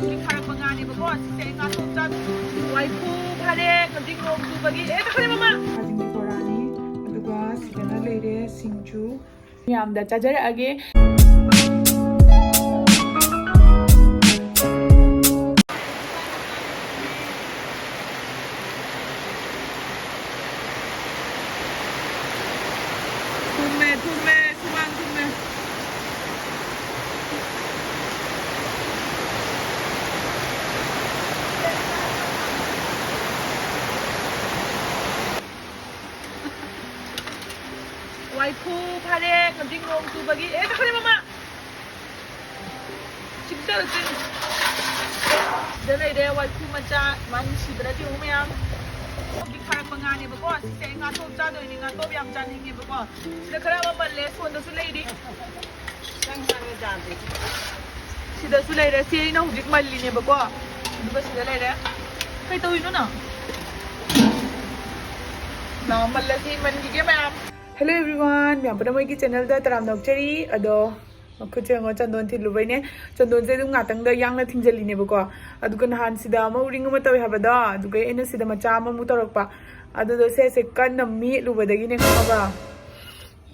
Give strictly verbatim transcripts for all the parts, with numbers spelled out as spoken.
ꯍꯧꯖꯤꯛ ꯐꯥꯔꯛꯄ ꯉꯥꯅꯦꯕꯀꯣ꯫ ꯁꯤꯁꯦ ꯑꯩ ꯉꯥ ꯊꯣꯡ ꯆꯥꯗꯣꯏꯅꯦ꯫ ꯋꯥꯏꯈꯨ ꯐꯥꯔꯦ, ꯍꯧꯖꯤꯛ ꯅꯣꯡ ꯆꯨꯕꯒꯤ꯫ ꯑꯦ, ꯇꯈꯠꯂꯦ ꯃꯃꯥ! ꯉꯥꯁꯤꯡꯒꯤ ꯕꯣꯔꯥꯅꯤ꯫ ꯑꯗꯨꯒ ꯁꯤꯗꯅ ꯂꯩꯔꯦ ꯁꯤꯡꯖꯨ꯫ ꯃꯌꯥꯝꯗ ꯆꯥꯖꯔꯛꯑꯒꯦ꯫ ꯊꯨꯝꯃꯦ, ꯊꯨꯝꯃꯦ, ꯁꯨꯃꯥꯡ ꯊꯨꯝꯃꯦ꯫ ꯋꯥꯏꯈꯨ ꯐꯥꯔꯦ, ꯍꯧꯖꯤꯛ ꯅꯣꯡ ꯆꯨꯕꯒꯤ꯫ ꯑꯦ, ꯇꯈꯠꯂꯦ ꯃꯃꯥ! ꯆꯤꯛꯆꯔ ꯆꯤꯡ꯫ ꯁꯤꯗ ꯂꯩꯔꯦ ꯋꯥꯏꯈꯨ ꯃꯆꯥ, ꯃꯥ ꯅꯨꯡꯁꯤꯕꯅ ꯌꯦꯡꯉꯨ ꯃꯌꯥꯝ꯫ ꯍꯧꯖꯤꯛ ꯐꯥꯔꯛꯄ ꯉꯥꯅꯦꯕꯀꯣ꯫ ꯁꯤꯁꯦ ꯑꯩ ꯉꯥꯇꯣꯝ ꯆꯥꯗꯣꯏꯅꯦ, ꯉꯥꯇꯣꯝ ꯌꯥꯝ ꯆꯥꯅꯤꯡꯉꯦꯕꯀꯣ꯫ ꯁꯤꯗ ꯈꯔ ꯑꯃ ꯃꯜꯂꯦ, ꯁꯣꯟꯗꯁꯨ ꯂꯩꯔꯤ꯫ ꯁꯤꯗꯁꯨ ꯂꯩꯔꯦ, ꯁꯤ ꯑꯩꯅ ꯍꯧꯖꯤꯛ ꯃꯜꯂꯤꯅꯦꯕꯀꯣ꯫ ꯑꯗꯨꯒ ꯁꯤꯗ ꯂꯩꯔꯦ꯫ ꯀꯩ ꯇꯧꯔꯤꯅꯣ ꯅꯪ? ꯂꯥꯎ, ꯃꯜꯂꯁꯤ, ꯃꯟꯈꯤꯒꯦ ꯃꯌꯥꯝ꯫ Hello everyone, ꯃꯌꯥꯝ ꯄꯨꯝꯅꯃꯛꯀꯤ ꯆꯦꯅꯦꯜꯗ ꯇꯔꯥꯝꯅ ꯑꯣꯛꯆꯔꯤ꯫ ꯑꯗꯣ ꯃꯈꯨꯠꯁꯦ ꯌꯦꯡꯉꯣ, ꯆꯟꯗꯣꯟ ꯊꯤꯜꯂꯨꯕꯩꯅꯦ꯫ ꯆꯟꯗꯣꯟꯁꯦ ꯑꯗꯨꯝ ꯉꯥꯛꯇꯪꯗ ꯌꯥꯡꯅ ꯊꯤꯡꯖꯤꯜꯂꯤꯅꯦꯕꯀꯣ꯫ ꯑꯗꯨꯒ ꯅꯍꯥꯟ ꯁꯤꯗ ꯑꯃ ꯎꯔꯤꯡ ꯑꯃ ꯇꯧꯋꯦ ꯍꯥꯏꯕꯗꯣ, ꯑꯗꯨꯒ ꯑꯩꯅ ꯁꯤꯗ ꯃꯆꯥ ꯑꯃꯃꯨꯛ ꯇꯧꯔꯛꯄ꯫ ꯑꯗꯨꯗꯣ ꯁꯦꯁꯦ ꯀꯟꯅ ꯃꯦꯠꯂꯨꯕꯗꯒꯤꯅꯦ ꯈꯪꯉꯕ,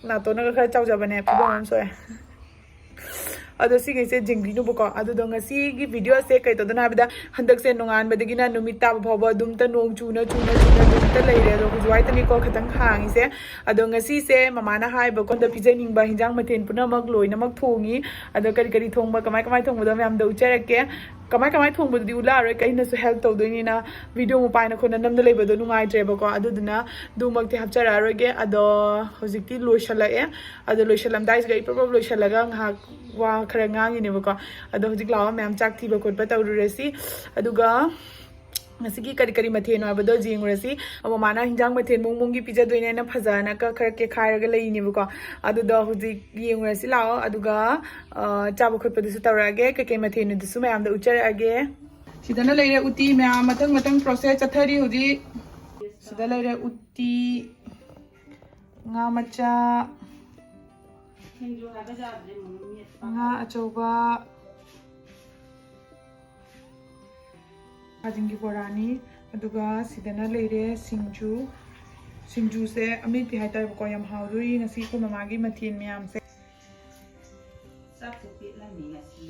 ꯅꯥꯇꯣꯟꯅꯒ ꯈꯔ ꯆꯥꯎꯖꯕꯅꯦ, ꯐꯤꯕꯝ ꯑꯃ ꯁꯣꯛꯑꯦ꯫ ꯑꯗꯣ ꯁꯤꯈꯩꯁꯦ ꯌꯦꯡꯕꯤꯅꯨꯕꯀꯣ꯫ ꯑꯗꯨꯗꯣ ꯉꯁꯤꯒꯤ ꯚꯤꯗꯤꯑꯣꯁꯦ ꯀꯩ ꯇꯧꯗꯣꯏꯅꯣ ꯍꯥꯏꯕꯗ, ꯍꯟꯗꯛꯁꯦ ꯅꯣꯡꯉꯥꯟꯕꯗꯒꯤꯅ ꯅꯨꯃꯤꯠ ꯇꯥꯕ ꯐꯥꯎꯕ ꯑꯗꯨꯝꯇ ꯅꯣꯡ ꯆꯨꯅ, ꯆꯨꯅ, ꯆꯨꯅ ꯑꯗꯨꯝꯇ ꯂꯩꯔꯦ꯫ ꯑꯗꯣ ꯍꯧꯖꯤꯛ ꯋꯥꯏꯗꯅꯤꯀꯣ ꯈꯤꯇꯪ ꯍꯥꯡꯉꯤꯁꯦ꯫ ꯑꯗꯣ ꯉꯁꯤꯁꯦ ꯃꯃꯥꯅ ꯍꯥꯏꯕꯀꯣ, ꯑꯩꯉꯣꯟꯗ ꯄꯤꯖꯅꯤꯡꯕ ꯍꯤꯟꯖꯥꯡ ꯃꯊꯦꯜ ꯄꯨꯝꯅꯃꯛ ꯂꯣꯏꯅꯃꯛ ꯊꯣꯡꯉꯤ꯫ ꯑꯗꯣ ꯀꯔꯤ ꯀꯔꯤ ꯊꯣꯡꯕ, ꯀꯃꯥꯏ ꯀꯃꯥꯏ ꯊꯣꯡꯕꯗꯣ ꯃꯌꯥꯝꯗ ꯎꯠꯆꯔꯛꯀꯦ꯫ ꯀꯃꯥꯏ ꯀꯃꯥꯏ ꯊꯣꯡꯕꯗꯨꯗꯤ ꯎꯠꯂꯛꯑꯔꯣꯏ, ꯑꯩꯅꯁꯨ ꯍꯦꯜꯞ ꯇꯧꯗꯣꯏꯅꯤꯅ ꯚꯤꯗꯤꯑꯣ ꯑꯃꯨꯛ ꯄꯥꯏꯅ ꯈꯣꯠꯅ ꯅꯝꯗ ꯂꯩꯕꯗꯣ ꯅꯨꯡꯉꯥꯏꯇ꯭ꯔꯦꯕꯀꯣ꯫ ꯑꯗꯨꯗꯨꯅ ꯑꯗꯨꯃꯛꯇꯤ ꯍꯥꯞꯆꯔꯛꯑꯔꯣꯏꯒꯦ꯫ ꯑꯗꯣ ꯍꯧꯖꯤꯛꯇꯤ ꯂꯣꯏꯁꯜꯂꯛꯑꯦ꯫ ꯑꯗꯣ ꯂꯣꯏꯁꯜꯂꯝꯗꯥꯏꯁꯤꯗ ꯑꯩ ꯄ꯭ꯔꯞ ꯄ꯭ꯔꯞ ꯂꯣꯏꯁꯜꯂꯒ ꯉꯥꯏꯍꯥꯛ ꯋꯥ ꯈꯔ ꯉꯥꯡꯉꯤꯅꯦꯕꯀꯣ꯫ ꯑꯗꯣ ꯍꯧꯖꯤꯛ ꯂꯥꯛꯑꯣ ꯃꯌꯥꯝ, ꯆꯥꯛ ꯊꯤꯕ ꯈꯣꯠꯄ ꯇꯧꯔꯨꯔꯁꯤ꯫ ꯑꯗꯨꯒ ꯉꯁꯤꯒꯤ ꯀꯔꯤ ꯀꯔꯤ ꯃꯊꯦꯜꯅꯣ ꯍꯥꯏꯕꯗꯣ ꯌꯦꯡꯉꯨꯔꯁꯤ꯫ ꯃꯃꯥꯅ ꯍꯤꯟꯖꯥꯡ ꯃꯊꯦꯜ ꯃꯑꯣꯡ ꯃꯑꯣꯡꯒꯤ ꯄꯤꯖꯗꯣꯏꯅꯦꯅ ꯐꯖꯅ ꯀ-, ꯈꯔ ꯀꯦꯈꯥꯏꯔꯒ ꯂꯩꯔꯤꯅꯦꯕꯀꯣ꯫ ꯑꯗꯨꯗꯣ ꯍꯧꯖꯤꯛ ꯌꯦꯡꯉꯨꯔꯁꯤ ꯂꯥꯛꯑꯣ꯫ ꯑꯗꯨꯒ, ꯑ, ꯆꯥꯕ ꯈꯣꯠꯄꯗꯨꯁꯨ ꯇꯧꯔꯛꯑꯒꯦ, ꯀꯩꯀꯩ ꯃꯊꯦꯜꯅꯣꯗꯨꯁꯨ ꯃꯌꯥꯝꯗ ꯎꯠꯆꯔꯛꯑꯒꯦ꯫ ꯁꯤꯗꯅ ꯂꯩꯔꯦ ꯎꯇꯤ ꯃꯌꯥꯝ, ꯃꯊꯪ ꯃꯊꯪ ꯄ꯭ꯔꯣꯁꯦꯁ ꯆꯠꯊꯔꯤ ꯍꯧꯖꯤꯛ꯫ ꯁꯤꯗ ꯂꯩꯔꯦ ꯎꯇꯤ, ꯉꯥ ꯃꯆꯥ, ꯁꯤꯡꯖꯨ ꯍꯥꯏꯕ ꯌꯥꯗ꯭ꯔꯦ, ꯃꯣꯔꯣꯛ ꯃꯦꯠꯄ꯫ ꯉꯥ ꯑꯆꯧꯕ, ꯈꯥꯖꯤꯡꯒꯤ ꯕꯣꯔꯥꯅꯤ꯫ ꯑꯗꯨꯒ ꯁꯤꯗꯅ ꯂꯩꯔꯦ ꯁꯤꯡꯖꯨ꯫ ꯁꯤꯡꯖꯨꯁꯦ ꯑꯃꯦꯠꯄꯤ ꯍꯥꯏꯇꯥꯔꯦꯕꯀꯣ, ꯌꯥꯝ ꯍꯥꯎꯗꯣꯔꯤ ꯉꯁꯤ ꯑꯩꯈꯣꯏ ꯃꯃꯥꯒꯤ ꯃꯊꯦꯜ ꯃꯌꯥꯝꯁꯦ꯫ ꯆꯥꯛꯁꯦ ꯄꯦꯠꯂꯅꯤ ꯉꯁꯤ꯫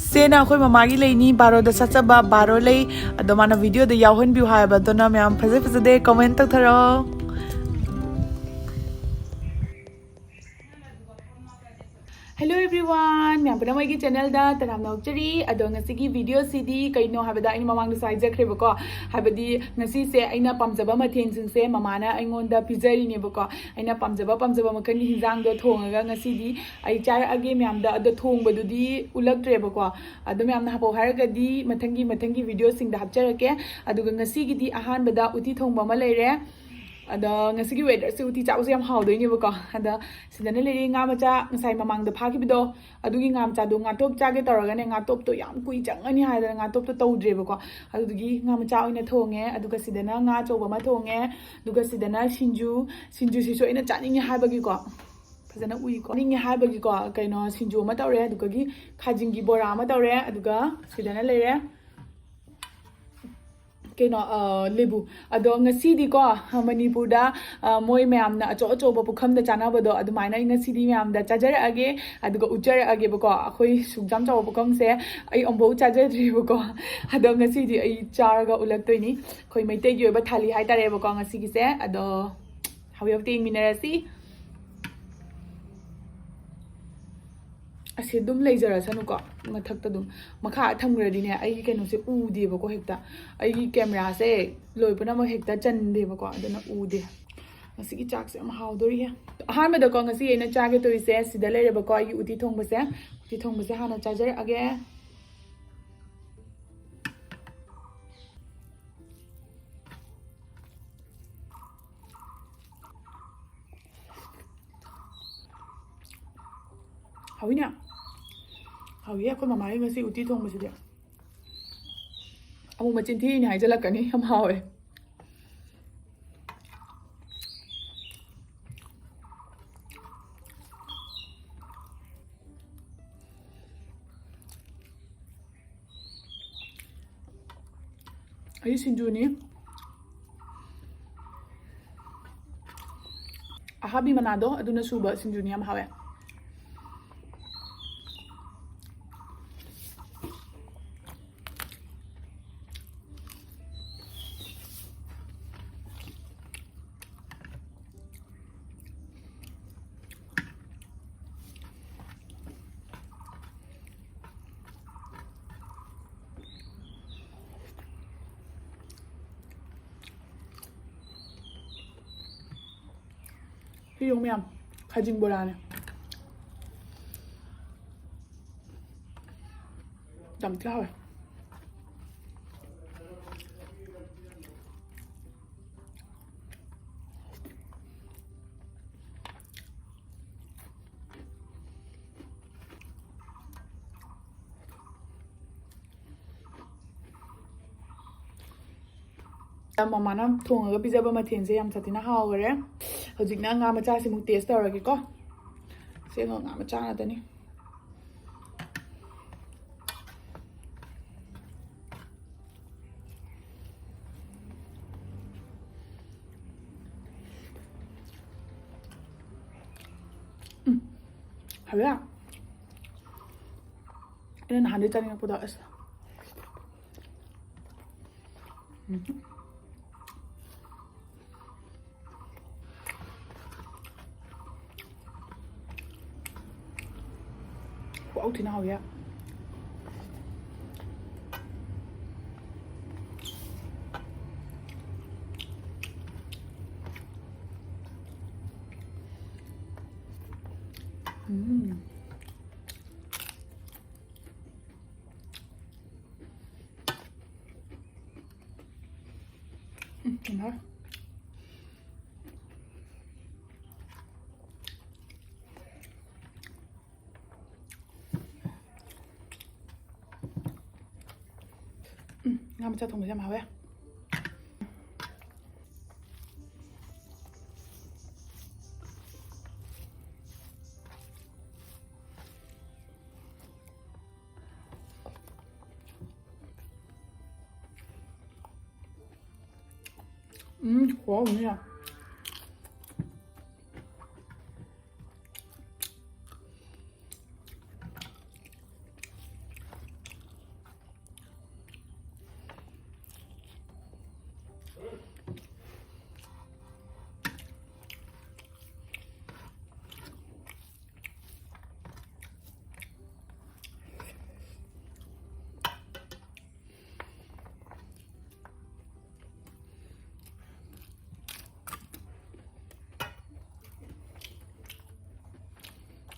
ꯁꯦꯅ ꯑꯩꯈꯣꯏ ꯃꯃꯥꯒꯤ ꯂꯩꯅꯤ, ꯕꯥꯔꯣꯗ ꯁꯥꯠꯆꯕ ꯕꯥꯔꯣ ꯂꯩ꯫ ꯑꯗꯣ ꯃꯥꯅ ꯚꯤꯗꯤꯑꯣꯗ ꯌꯥꯎꯍꯟꯕꯤꯌꯨ ꯍꯥꯏꯕ, ꯑꯗꯨꯅ ꯃꯌꯥꯝ ꯐꯖ ꯐꯖꯗꯦ ꯀꯃꯦꯟ ꯇꯧꯊꯔꯛꯑꯣ꯫ Hello everyone, ꯃꯌꯥꯝ ꯄꯨꯝꯅꯃꯛ ꯑꯩꯒꯤ ꯆꯦꯅꯦꯜꯗ ꯇꯔꯥꯝꯅ ꯑꯣꯛꯆꯔꯤ꯫ ꯑꯗꯣ ꯉꯁꯤꯒꯤ ꯚꯤꯗꯤꯑꯣꯁꯤꯗꯤ ꯀꯩꯅꯣ ꯍꯥꯏꯕꯗ, ꯑꯩꯅ ꯃꯃꯥꯡꯗꯁꯨ ꯍꯥꯏꯖꯈ꯭ꯔꯦꯕꯀꯣ, ꯍꯥꯏꯕꯗꯤ ꯉꯁꯤꯁꯦ ꯑꯩꯅ ꯄꯥꯝꯖꯕ ꯃꯊꯦꯜꯁꯤꯡꯁꯦ ꯃꯃꯥꯅ ꯑꯩꯉꯣꯟꯗ ꯄꯤꯖꯔꯤꯅꯦꯕꯀꯣ꯫ ꯑꯩꯅ ꯄꯥꯝꯖꯕ ꯄꯥꯝꯖꯕ ꯃꯈꯜꯒꯤ ꯍꯤꯟꯖꯥꯡꯗꯣ ꯊꯣꯡꯉꯒ ꯉꯁꯤꯗꯤ ꯑꯩ ꯆꯥꯔꯛꯑꯒꯦ ꯃꯌꯥꯝꯗ꯫ ꯑꯗꯣ ꯊꯣꯡꯕꯗꯨꯗꯤ ꯎꯠꯂꯛꯇ꯭ꯔꯦꯕꯀꯣ, ꯑꯗꯣ ꯃꯌꯥꯝꯅ ꯍꯥꯞꯄꯛꯑꯣ ꯍꯥꯏꯔꯒꯗꯤ ꯃꯊꯪꯒꯤ ꯃꯊꯪꯒꯤ ꯚꯤꯗꯤꯑꯣꯁꯤꯡꯗ ꯍꯥꯞꯆꯔꯛꯀꯦ꯫ ꯑꯗꯨꯒ ꯉꯁꯤꯒꯤꯗꯤ ꯑꯍꯥꯟꯕꯗ ꯎꯇꯤ ꯊꯣꯡꯕ ꯑꯃ ꯂꯩꯔꯦ꯫ ꯑꯗꯣ ꯉꯁꯤꯒꯤ ꯋꯦꯗꯔꯁꯦ ꯎꯇꯤ ꯆꯥꯕꯁꯦ ꯌꯥꯝ ꯍꯥꯎꯗꯣꯏꯅꯦꯕꯀꯣ꯫ ꯑꯗ ꯁꯤꯗꯅ ꯂꯩꯔꯤ ꯉꯥ ꯃꯆꯥ, ꯉꯁꯥꯏ ꯃꯃꯥꯡꯗ ꯐꯥꯈꯤꯕꯗꯣ, ꯑꯗꯨꯒꯤ ꯉꯥ ꯃꯆꯥꯗꯣ ꯉꯥꯇꯣꯞ ꯆꯥꯒꯦ ꯇꯧꯔꯒꯅꯦ, ꯉꯥꯇꯣꯞꯇꯣ ꯌꯥꯝ ꯀꯨꯏ ꯆꯪꯉꯅꯤ ꯍꯥꯏꯗꯅ ꯉꯥꯇꯣꯞꯇꯣ ꯇꯧꯗ꯭ꯔꯦꯕꯀꯣ꯫ ꯑꯗꯨꯗꯨꯒꯤ ꯉꯥ ꯃꯆꯥ ꯑꯣꯏꯅ ꯊꯣꯡꯉꯦ꯫ ꯑꯗꯨꯒ ꯁꯤꯗꯅ ꯉꯥ ꯑꯆꯧꯕ ꯑꯃ ꯊꯣꯡꯉꯦ꯫ ꯑꯗꯨꯒ ꯁꯤꯗꯅ ꯁꯤꯡꯖꯨ, ꯁꯤꯡꯖꯨꯁꯤꯁꯨ ꯑꯩꯅ ꯆꯥꯅꯤꯡꯉꯦ ꯍꯥꯏꯕꯒꯤꯀꯣ, ꯐꯖꯅ ꯎꯏꯀꯣ, ꯆꯥꯅꯤꯡꯉꯦ ꯍꯥꯏꯕꯒꯤꯀꯣ, ꯀꯩꯅꯣ, ꯁꯤꯡꯖꯨ ꯑꯃ ꯇꯧꯔꯦ, ꯑꯗꯨꯒꯒꯤ ꯈꯥꯖꯤꯡꯒꯤ ꯕꯣꯔꯥ ꯑꯃ ꯇꯧꯔꯦ꯫ ꯑꯗꯨꯒ ꯁꯤꯗꯅ ꯂꯩꯔꯦ ꯀꯩꯅꯣ, ꯑ, ꯂꯦꯕꯨ꯫ ꯑꯗꯣ ꯉꯁꯤꯗꯤꯀꯣ, ꯃꯅꯤꯄꯨꯔꯗ, ꯑ, ꯃꯣꯏ ꯃꯌꯥꯝꯅ ꯑꯆꯧ ꯑꯆꯧꯕ ꯄꯨꯈꯝꯗ ꯆꯥꯅꯕꯗꯣ, ꯑꯗꯨꯃꯥꯏꯅ ꯑꯩ ꯉꯁꯤꯗꯤ ꯃꯌꯥꯝꯗ ꯆꯥꯖꯔꯛꯑꯒꯦ꯫ ꯑꯗꯨꯒ ꯎꯠꯆꯔꯛꯑꯒꯦꯕꯀꯣ꯫ ꯑꯩꯈꯣꯏ ꯁꯨꯛ ꯌꯥꯝ ꯆꯥꯎꯕ ꯄꯨꯈꯝꯁꯦ ꯑꯩ ꯑꯃꯨꯛꯐꯥꯎ ꯆꯥꯖꯗ꯭ꯔꯤꯕꯀꯣ꯫ ꯑꯗꯣ ꯉꯁꯤꯗꯤ ꯑꯩ ꯆꯥꯔꯒ ꯎꯠꯂꯛꯇꯣꯏꯅꯤ꯫ ꯑꯩꯈꯣꯏ ꯃꯩꯇꯩꯒꯤ ꯑꯣꯏꯕ ꯊꯥꯂꯤ ꯍꯥꯏꯇꯥꯔꯦꯕꯀꯣ ꯉꯁꯤꯒꯤꯁꯦ꯫ ꯑꯗꯣ ꯍꯧꯖꯤꯛꯇꯤ ꯌꯦꯡꯃꯤꯟꯅꯔꯁꯤ꯫ ꯑꯁꯤ ꯑꯗꯨꯝ ꯂꯩꯖꯔꯁꯅꯨꯀꯣ, ꯃꯊꯛꯇ ꯑꯗꯨꯝ꯫ ꯃꯈꯥ ꯊꯝꯈ꯭ꯔꯗꯤꯅꯦ, ꯑꯩꯒꯤ ꯀꯩꯅꯣꯁꯦ ꯎꯗꯦꯕꯀꯣ ꯍꯦꯛꯇ꯫ ꯑꯩꯒꯤ ꯀꯦꯃꯦꯔꯥꯁꯦ ꯂꯣꯏ ꯄꯨꯝꯅꯃꯛ ꯍꯦꯛꯇ ꯆꯟꯗꯦꯕꯀꯣ, ꯑꯗꯨꯅ ꯎꯗꯦ꯫ ꯉꯁꯤꯒꯤ ꯆꯥꯛꯁꯦ ꯌꯥꯝ ꯍꯥꯎꯗꯣꯔꯤꯌꯦ꯫ ꯑꯍꯥꯟꯕꯗꯀꯣ, ꯉꯁꯤ ꯑꯩꯅ ꯆꯥꯒꯦ ꯇꯧꯔꯤꯁꯦ ꯁꯤꯗ ꯂꯩꯔꯦꯕꯀꯣ, ꯑꯩꯒꯤ ꯎꯇꯤ ꯊꯣꯡꯕꯁꯦ꯫ ꯎꯇꯤ ꯊꯣꯡꯕꯁꯦ ꯍꯥꯟꯅ ꯆꯥꯖꯔꯛꯑꯒꯦ꯫ ꯍꯥꯎꯏꯅꯦ꯫ ꯍꯥꯎꯏ ꯑꯩꯈꯣꯏ ꯃꯃꯥꯒꯤ ꯉꯁꯤ ꯎꯇꯤ ꯊꯣꯡꯕꯁꯤꯗꯤ꯫ ꯑꯃꯨꯛ ꯃꯆꯤꯟ ꯊꯤꯔꯤꯅꯦ ꯍꯥꯏꯖꯜꯂꯛꯀꯅꯤ, ꯌꯥꯝ ꯍꯥꯎꯋꯦ꯫ ꯑꯩ ꯁꯤꯡꯖꯨꯅꯤ꯫ ꯑꯍꯥꯕꯤ ꯃꯅꯥꯗꯣ ꯑꯗꯨꯅ ꯁꯨꯕ ꯁꯤꯡꯖꯨꯅꯤ, ꯌꯥꯝ ꯍꯥꯎꯋꯦ꯫ ꯁꯤ ꯌꯦꯡꯉꯨ ꯃꯌꯥꯝ, ꯈꯥꯖꯤꯡ ꯕꯣꯔꯥꯅꯦ꯫ ꯌꯥꯝ ꯊꯤ ꯍꯥꯎꯋꯦ꯫ ꯃꯃꯥꯅ ꯊꯣꯡꯉꯒ ꯄꯤꯖꯕ ꯃꯊꯦꯜꯁꯦ ꯌꯥꯝ ꯁꯥꯊꯤꯅ ꯍꯥꯎꯈꯔꯦ꯫ ꯍꯧꯖꯤꯛꯅ ꯉꯥ ꯃꯆꯥꯁꯤꯃꯨꯛ ꯇꯦꯁ ꯇꯧꯔꯒꯦꯀꯣ꯫ ꯁꯦꯡꯅ ꯉꯥ ꯃꯆꯥ ꯉꯥꯛꯇꯅꯤ꯫ ꯎꯝ, ꯍꯥꯎꯋꯦ꯫ ꯑꯩꯅ ꯅꯍꯥꯟꯗꯩ ꯆꯥꯅꯤꯡꯉꯛꯄꯗꯣ, ꯑꯁ꯫ ꯎꯝ꯫ ꯈꯨꯍꯥꯎ ꯊꯤꯅ ꯍꯥꯎꯋꯦ꯫ ꯎꯝ꯫ ꯎꯝ, ꯌꯥꯝ ꯍꯥꯎꯋꯦ꯫ ꯎꯝ, ꯉꯥ ꯃꯆꯥ ꯊꯣꯡꯕꯁꯦ ꯌꯥꯝ ꯍꯥꯎꯋꯦ꯫ ꯎꯝ, ꯈꯨꯍꯥꯎ ꯑꯃ ꯌꯥꯝ꯫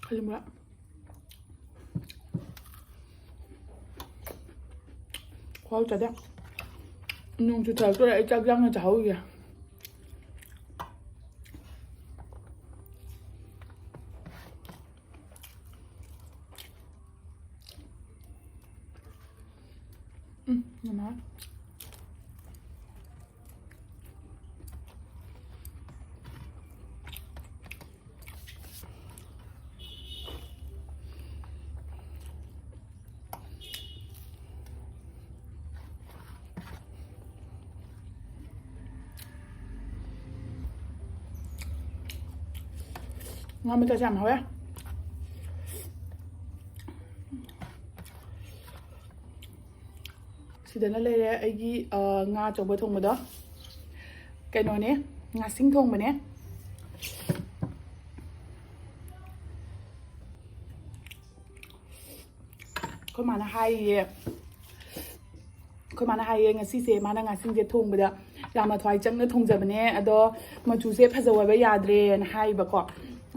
ꯈꯜꯂꯤꯕ꯭ꯔꯥ? ꯈꯨꯍꯥꯎ ꯆꯥꯗꯦ꯫ ꯅꯣꯡ ꯆꯨꯊꯔꯛꯇꯣꯔꯦ, ꯑꯩ ꯆꯥꯛ ꯌꯥꯝꯅ ꯆꯥꯍꯧꯈꯤꯒꯦ꯫ ꯎꯝ, ꯅꯨꯡꯉꯥꯏ꯫ ꯉꯥ ꯃꯆꯥꯁꯦ ꯌꯥꯝ ꯍꯥꯎꯋꯦ꯫ ꯁꯤꯗꯅ ꯂꯩꯔꯦ ꯑꯩꯒꯤ, ꯑ, ꯉꯥ ꯑꯆꯧꯕ ꯊꯣꯡꯕꯗꯣ꯫ ꯀꯩꯅꯣꯅꯦ, ꯉꯥꯁꯤꯡ ꯊꯣꯡꯕꯅꯦ꯫ ꯑꯩꯈꯣꯏ ꯃꯥꯅ ꯍꯥꯏꯌꯦ, ꯑꯩꯈꯣꯏ ꯃꯥꯅ ꯍꯥꯏꯌꯦ, ꯉꯁꯤꯁꯦ ꯃꯥꯅ ꯉꯥꯁꯤꯡꯁꯦ ꯊꯣꯡꯕꯗ ꯌꯥꯝꯅ ꯊꯋꯥꯏ ꯆꯪꯅ ꯊꯣꯡꯖꯕꯅꯦ, ꯑꯗꯣ ꯃꯆꯨꯁꯦ ꯐꯖꯧ ꯍꯥꯏꯕ ꯌꯥꯗ꯭ꯔꯦꯅ ꯍꯥꯏꯕꯀꯣ꯫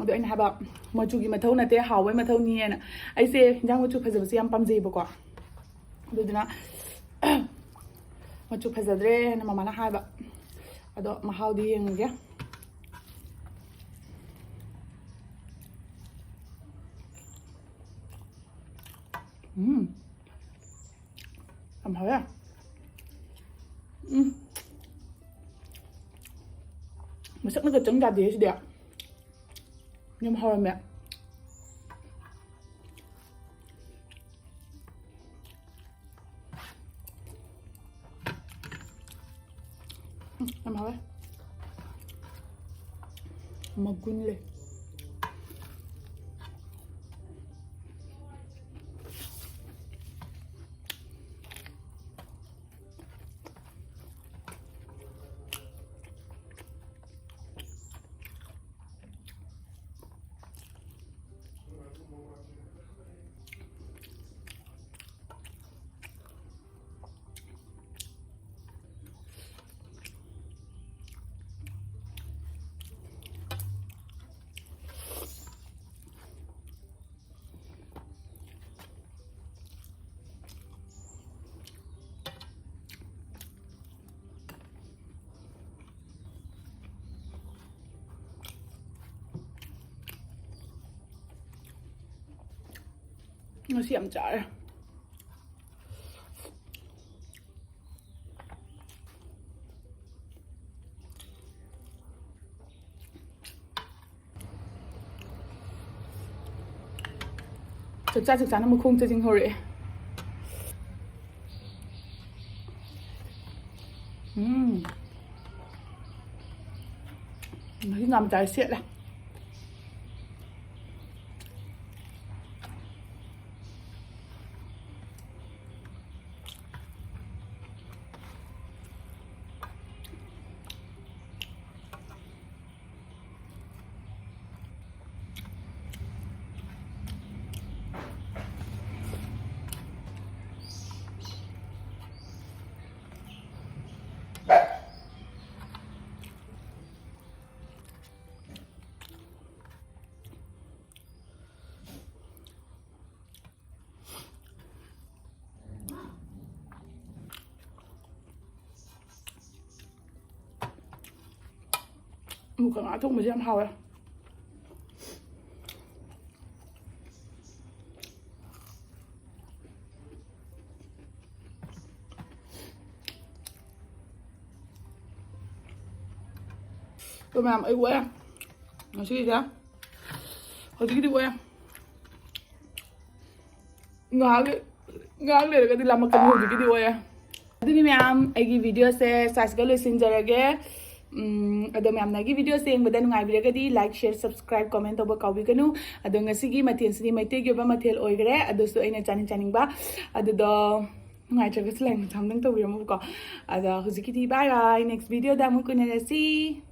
ꯑꯗꯣ ꯑꯩꯅ ꯍꯥꯏꯕ, "ꯃꯆꯨꯒꯤ ꯃꯊꯧ ꯅꯠꯇꯦ, ꯍꯥꯎꯕꯩ ꯃꯊꯧꯅꯤꯅ"꯫ ꯑꯩꯁꯦ ꯍꯤꯟꯖꯥꯡ ꯃꯆꯨ ꯐꯖꯕꯁꯦ ꯌꯥꯝ ꯄꯥꯝꯖꯩꯕꯀꯣ꯫ ꯑꯗꯨꯗꯨꯅ ꯃꯆꯨ ꯐꯖꯗ꯭ꯔꯦꯅ ꯃꯃꯥꯅ ꯍꯥꯏꯕ꯫ ꯑꯗꯣ ꯃꯍꯥꯎꯗꯤ ꯌꯦꯡꯉꯒꯦ꯫ ꯎꯝ꯫ ꯌꯥꯝ ꯍꯥꯎꯋꯦ꯫ ꯎꯝ꯫ ꯃꯁꯛꯅꯒ ꯆꯪ ꯌꯥꯗꯦ ꯁꯤꯗꯤ꯫ ꯌꯥꯝ ꯍꯥꯎꯔꯝꯃꯦ꯫ ꯌꯥꯝ ꯍꯥꯎꯋꯦ꯫ ꯃꯒꯨꯟ ꯂꯩ꯫ ꯉꯁꯤ ꯌꯥꯝ ꯆꯥꯔꯦ꯫ ꯆꯥꯛꯆꯥ ꯆꯥꯛꯆꯥꯅ ꯃꯈꯣꯡ ꯆꯖꯤꯡ ꯍꯧꯔꯛꯑꯦ꯫ ꯎꯝ꯫ ꯉꯁꯤ ꯉꯥ ꯃꯆꯥꯁꯦ ꯁꯦꯠꯂꯦ꯫ ꯑꯃꯨꯛꯀ ꯉꯥ ꯊꯣꯡꯕꯁꯦ ꯌꯥꯝ ꯍꯥꯎꯋꯦ꯫ ꯑꯗꯣ ꯃꯌꯥꯝ, ꯑꯩ ꯑꯣꯏꯔꯦ ꯉꯁꯤꯒꯤꯁꯦ꯫ ꯍꯧꯖꯤꯛꯀꯤꯗꯤ ꯑꯣꯏꯔꯦ꯫ ꯉꯥꯏꯍꯥꯛ ꯂꯩ-, ꯉꯥꯏꯍꯥꯛ ꯂꯩꯔꯒꯗꯤ ꯂꯥꯝꯃꯛꯀꯅꯤ꯫ ꯍꯧꯖꯤꯛꯀꯤꯗꯤ ꯑꯣꯏꯔꯦ꯫ ꯑꯗꯨꯅꯤ ꯃꯌꯥꯝ, ꯑꯩꯒꯤ videoꯁꯦ ꯁ꯭ꯋꯥꯏꯁꯤꯒ ꯂꯣꯏꯁꯤꯟꯖꯔꯒꯦ꯫ ꯎꯝ, ꯑꯗꯣ ꯃꯌꯥꯝꯅ ꯑꯩꯒꯤ videoꯁꯦ ꯌꯦꯡꯕꯗ ꯅꯨꯡꯉꯥꯏꯕꯤꯔꯒꯗꯤ like, share, subscribe, comment ꯇꯧꯕ ꯀꯥꯎꯕꯤꯒꯅꯨ꯫ ꯑꯗꯣ ꯉꯁꯤꯒꯤ ꯃꯊꯦꯜꯁꯤꯗꯤ ꯃꯩꯇꯩꯒꯤ ꯑꯣꯏꯕ ꯃꯊꯦꯜ ꯑꯣꯏꯈ꯭ꯔꯦ, ꯑꯗꯨꯁꯨ ꯑꯩꯅ ꯆꯥꯅꯤꯡ ꯆꯥꯅꯤꯡꯕ꯫ ꯑꯗꯨꯗꯣ ꯅꯨꯡꯉꯥꯏꯇ꯭ꯔꯒꯁꯨ like ꯃꯆꯥ ꯑꯃꯇꯪ ꯇꯧꯕꯤꯔꯝꯃꯨꯀꯣ꯫ ꯑꯗꯣ ꯍꯧꯖꯤꯛꯀꯤꯗꯤ bye bye, next videoꯗ ꯑꯃꯨꯛ ꯎꯅꯔꯁꯤ꯫